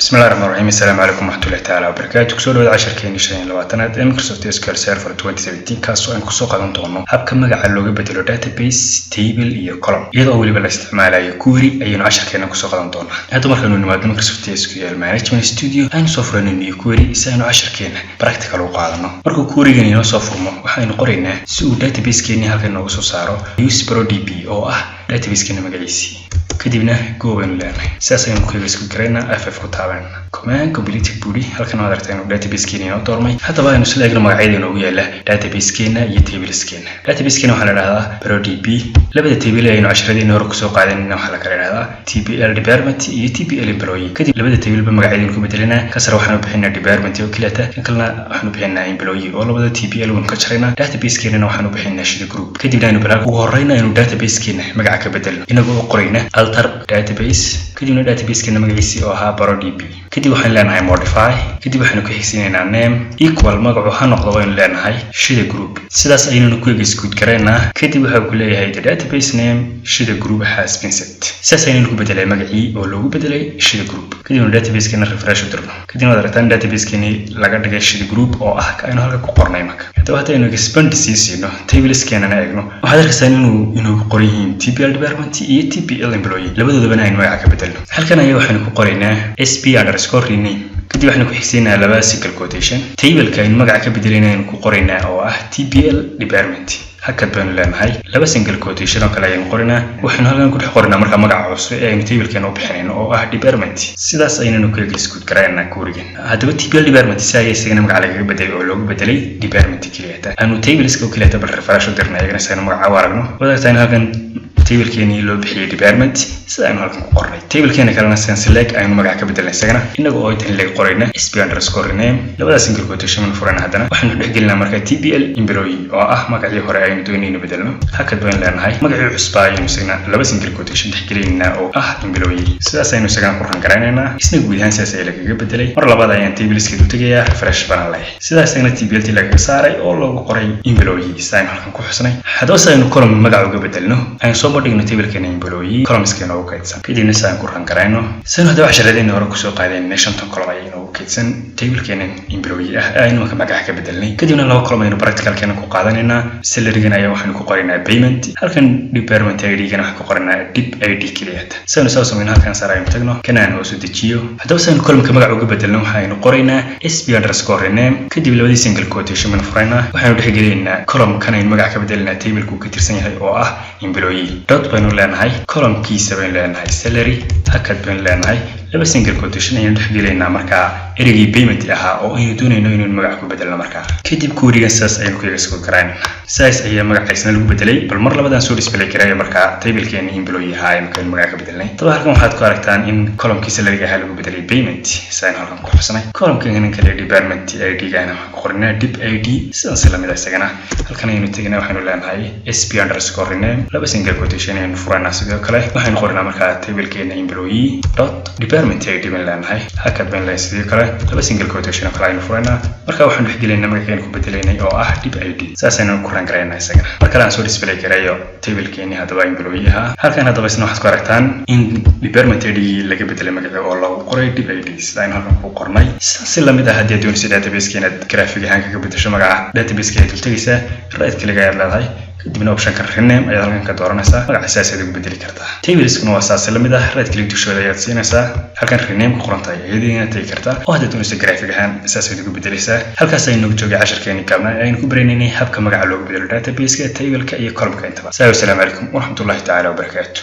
Bismillahi raxmaan raxiim. Assalaamu calaykum waraxmatullahi tacaala wabarakaatu. Kusoo dhawaada casharkeeni 25aad ee Microsoft SQL Server 2017, kaasoo aan kusoo qaadan doono habka magaca looga bedelo database, table iyo column, iyadoo weliba la isticmaalayo query ayaynu casharkeena kusoo qaadan doonaa. Hadda markaanu nimaadno Microsoft SQL Management Studio, aynu soo furano new query si aynu casharkeena practical u qaadano. Markuu querygan inoo soo furmo, waxaynu qoraynaa si uu databasekeeni halkan noogu soo saaro use prodb oo ah databasekeena magaciisii. Kadibna go baynu leenahay. Sidaas ayaynu ku isku garaynaa, F5 ku taabanayna. Command completed buri. Halkan waad aragtaa inuu databasekeena inoo doormay. Haddaba aynu isla eegno magacyada inoogu yaala databasekeena iyo tableskeena. Databasekeena waxaa la dhahdaa prodb. Labada table aynu casharadeenii hore kusoo qaadanayna waxaa la kala dhahdaa TBL department iyo TBL employee. Kadib labada tableba magacyadaynu ku bedelinaa. Ka sare waxaanu bixinaa department oo keliyata, kan kalena waxaanu bixinaa employee, oo labada TBL waynu ka jaraynaa. Databasekeenana waxaanu bixinaa Shida Group. Kadibna aynu bal ugu horreyna aynu databasekeena magaca ka bedelno, inagoo qorayna alter database, kadibna databasekeena magaciisii oo ahaa prodb. Kadib waxaynu leenahay modify. Kadib waxaynu ku xigsiinaynaa name equal, magacu ha noqdo baynu leenahay Shida Group. Sidaas aynanu ku execute garaynaa. Kadib waxa ku leeyahay "The database name Shida Group has been set." Sidaas aynanu ku bedelay magacii oo loogu bedelay Shida Group. Kadibna databasekeena refresh u dirno. Kadibna waad aragtaan databasekeeni laga dhigay Shida Group oo ah ka aynu halka ku qornay. Marka haddaba haddaynu expand sii siino, tableskeenana eegno, waxaad arkaysaan inuu ku qoran yihiin TBL department iyo TBL employee, labadoodabana aynu magaca ka bedelno. Halkan ayaa waxaynu ku qoraynaa sp_rename. Kadib waxaynu ku xigsiinaa laba single quotation. Tableka aynu magaca ka bedelayna aynu ku qoraynaa oo ah TBL department. Hakad baynu leenahay, laba single quotation oo kale ayaynu qorinaa. Waxaynu halkan ku dhex qorinaa markaa magaca cusub ee aynu tablekeena u bixinayno oo ah department. Sidaas aynanu ku execute garaynaa querygan. Haddaba TBL department si ayaa isagana magaca lagaga bedelay oo loogu bedelay department keliyata. Aanu tableska oo keliyata bal refresh u dirnay iyagana si aynu magaca u aragno. Wadaagtaan halkan tablekeenii loo bixiyey department, sida aynu halkan ku qornay. Tablekeena kalena sidan select aynu magaca ka bedelnay isagana, inaga oo intan leg qorayna sp_rename, labada single quotation baynu furayna. Haddana waxaynu dhexgelinaa marka TBL employee oo ah magacii hore aynu doonayno bedelno. Hakad baynu leenahay, magacii cusbaa ayaynu isagana laba single quotation dhexgelinaynaa oo ah employee. Sidaas aynu isagana ku run garaynaynaa. Isna guud ahaan sidaas ayaa lagaga bedelay. Mar labaad ayaan tableskeedu tegayaa, refresh baan leeyahay. Sidaas isagana TBLT lagaga saaray oo loogu qoray employee, sida aynu halkan ku xusnay. Haddaba si aynu column magaca uga bedelno, aynu soo bandhigno tablekeena employee columnskeena ugu kaydsan. Kadibna si aan ku run garayno. Saynu haddaba casharadeenii hore kusoo qaadeen, shantan column ayay inoogu kaydsan tablekeena employee ah ee aynu marka magaca ka bedelnay. Kadibna laba column aynu practicalkeena ku qaadanaynaa. Salarygan ayaa waxaynu ku qoraynaa payment, halkan department ID-gana waxaan ku qoraynaa dep ID keliyata. Si aynu saa samayno, halkan sare aynu tagno, kana aan hoos u dejiyo. Haddaba si aynu columnka magaca uga bedelno, waxaynu qoraynaa sp_rename. Kadib labadii single quotation baynu furaynaa. Waxaynu dhexgelinaynaa columnkan aynu magaca ka bedelinaa tableka uu ka tirsan yahay oo ah employee. Dot baynu leenahay, columnkiisa baynu leenahay salary. Hakad baynu leenahay, laba single quotation ayaynu dhexgelaynaa markaa ereygii payment ahaa oo aynu doonayno inaynu magac ku bedelno. Markaa kadib querygan sidaas ayaynu ku execute garaynayna. Sidaas ayaa magacaysna lagu bedelay. Bal mar labadan soo display gareeya markaa tablekeena employee ahaa ee markaynu magaca ka bedelnay. Haddaba halkan waxaad ku aragtaan in columnkii salaryga ahaa lagu bedelay payment, sidaynu halkan ku xusnay. Columnkan kale department ID-gana waxaan ku qorinaa dep ID. Sidan si lamid ah isagana halkan ayaynu teginaa, waxaynu leenahay sp_rename, laba single quotation ayaynu furaynaa. Sidoo kale waxaynu qorinaa markaa tablekeena employee dot department ID baynu leenahay. Hakad baynu leenahay, sidoo kale laba single quotation oo kale aynu furaynaa. Marka waxaanu dhexgelaynaa magacaynu ku bedelaynay oo ah dep ID. Saas aynu ku run garaynaa isagana. Mar kale aan soo display gareeyo tablekeeni haddaba employee ahaa. Halkan haddaba isna waxaad ku aragtaan in department ID laga bedelay magacii oo lagu qoray dep ID, sida aynu halkan ku qornay. Si lamid ah, haddii aad doonayso databaseka inaad graphic ahaan kaga bedesho magaca databaseka, ayaad dul tegaysaa, right click ayaad leedahay, kadibna optionka rename ayaad halkan ka dooranaysaa. Magaca sidaas ayaad ugu bedeli kartaa. Tableskuna waa saas la mid ah. Right click dushooda ayaad siinaysaa, halkan rename ku qoran tahay iyadiina tagi kartaa, oo haddaad doonayso graphic ahaan saas ayaad ugu bedelaysaa. Halkaas aynu noogu joogay casharkeeni gaabnaa ee aynu ku baranaynay habka magaca loogu bedelo databaseka, tableka iyo columnka intaba. Salaamu calaykum waraxmatullahi tacaala wabarakaatu.